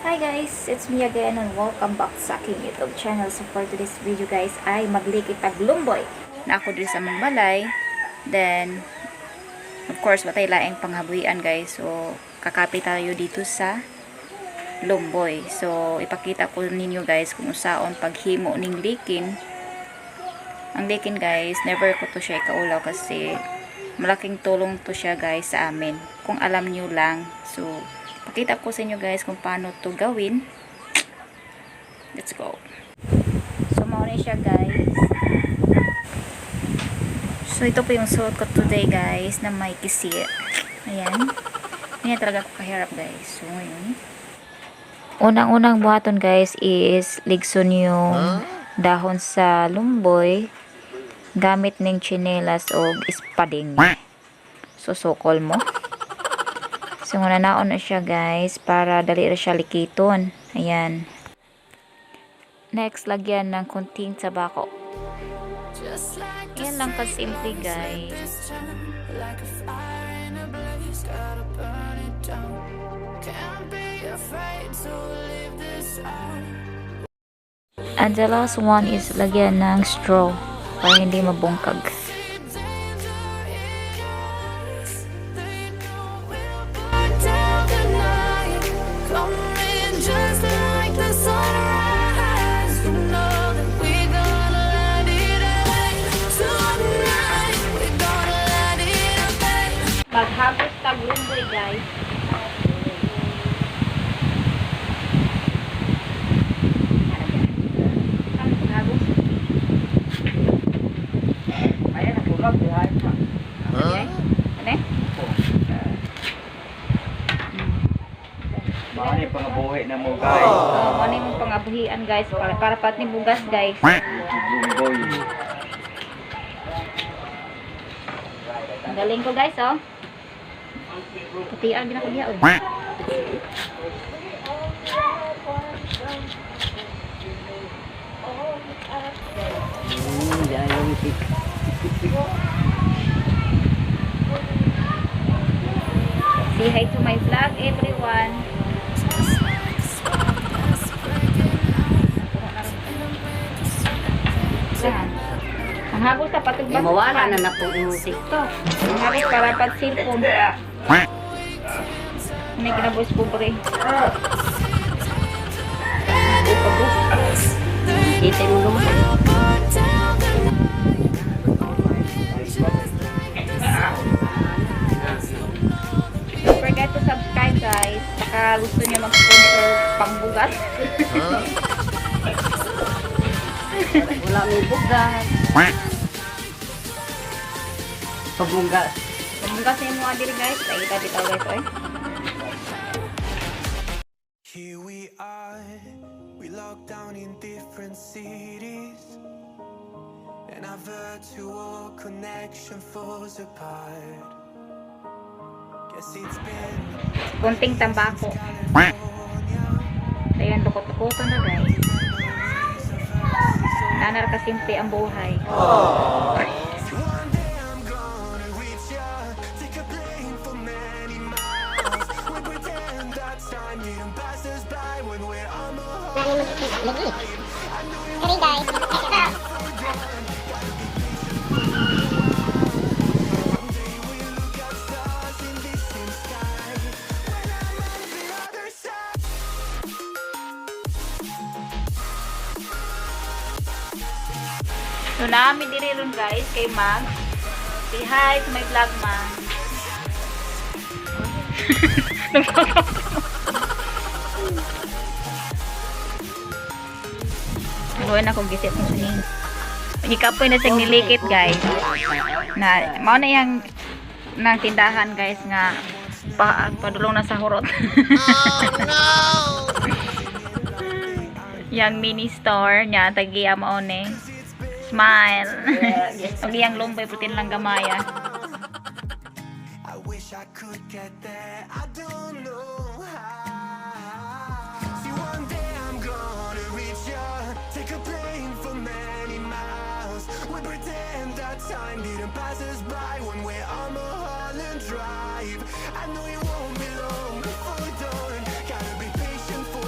Hi guys! It's me again and welcome back sa aking YouTube channel. So for today's video, guys, ay maglikit tag lumboy na ako diri sa among balay. Then, of course, watay laing panghabuhian, guys. So, kakapi tayo dito sa lumboy. So, ipakita ko ninyo, guys, kung usaon paghimo ning likin. Ang likin, guys, never ko to siya ikaulaw kasi malaking tulong to siya, guys, sa amin. Kung alam nyo lang. So, pakita ko sa inyo, guys, kung paano to gawin. Let's go. So, mao siya, guys. So, ito po yung suot ko today, guys, na may kisi. Ayan. Hindi talaga ako kahirap, guys. So, ngayon. Unang-unang buhaton, guys, is ligson yung dahon sa lumboy gamit ning tsinelas o espading. So, sukol mo. So, naon na siya, guys, para dali ra siya likiton. Ayan. Next, lagyan ng kunting tabako. Yan lang kasimple, guys. Like a fire in a blaze, gotta burn it down. Can't be afraid to leave this out. And the last one is lagyan ng straw para hindi mabungkag. See danger in us. They know we'll burn down the night. Coming just like the sunrise. You know that we gonna light it up tonight. We gonna light it up. Maghagos tag lumboy, guys. Ano paghagos? Ayan, ang tulog, dihay pa. Okay. Ano? Mao ni pangabuhi na mo, guys. Oh, ano yung pangabuhian, guys, para pat ni bugas, guys. Lumboy. Ang galing ko, guys, oh. Putian din ako diya, oh. Say hi to my vlog, everyone. Saan? Ang hagos ta patug Eh, mawala na na po yung TikTok. Ang hagos para pag cellphone. May kinabos pobre. Kita mo naman. Burn down the night. Just like the sunrise. You know that we Don't forget to subscribe, guys. Baka gusto niyo mag-sponsor pangbugas. Wala may bugas. Pabunggas. Pangbugas na yung mga diri, guys. Pakita dito, guys, oy. Here we are, we locked down in different cities, and our virtual connection falls apart. Guess it's been Kunting tambako. California. Ayan, lukot-lukoto na, guys. Nanar kasimple ang buhay. One day I'm gonna reach ya, take a plane for many miles. We pretend that time didn't pass us by when we're on the I know it won't be long before dawn. Gotta be patient for a while. One day we'll look at stars in this same sky. When I'm on the other side. So, namin diri ron, guys, kay Mag. Say hi to my vlog, Ma. Gawin ako gisip mo ni. Ikapoy na siyang nilikit, guys. Na, mao na yang nang tindahan, guys, nga padulong na sa hurot. Oh no! Yang mini store niya, tagiya mao ni. Smile. Pag iyang lumboy, putin lang gamaya. I wish I could get there. I don't know how. See, one day I'm gonna reach ya. Take a plane for many miles. We pretend that time didn't pass us by when we're on Mulholland Drive. I know it won't be long before dawn. Gotta be patient for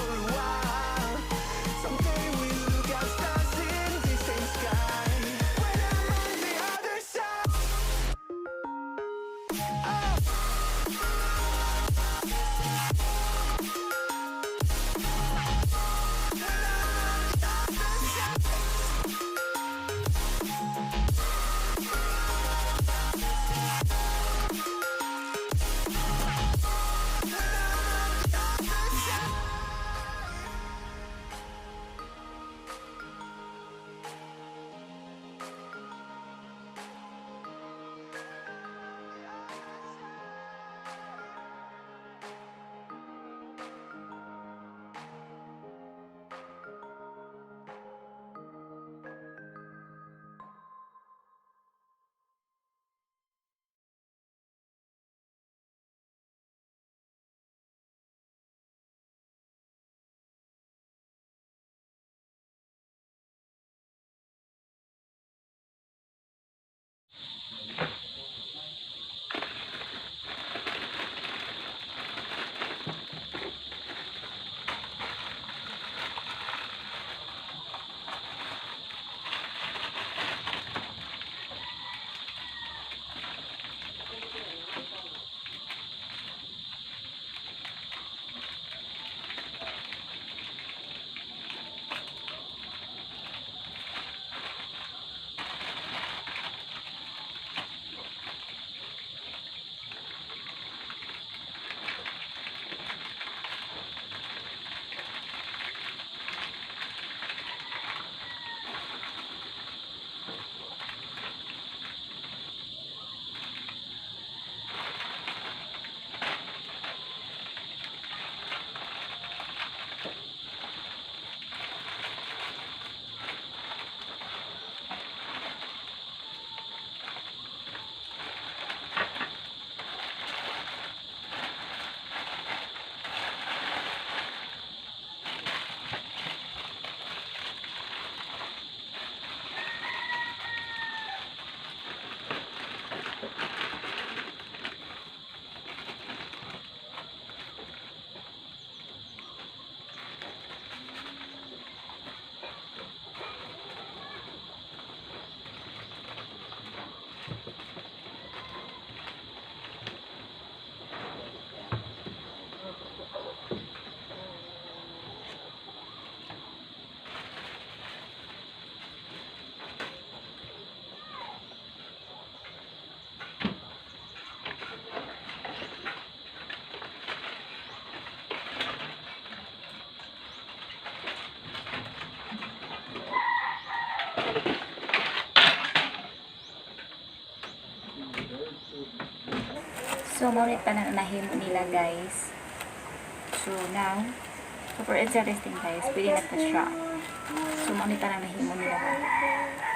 So, mao ni tanan nahimo nila, guys. So, now, super interesting, guys. Pwede na to siya. So, mao ni tanan nahimo nila.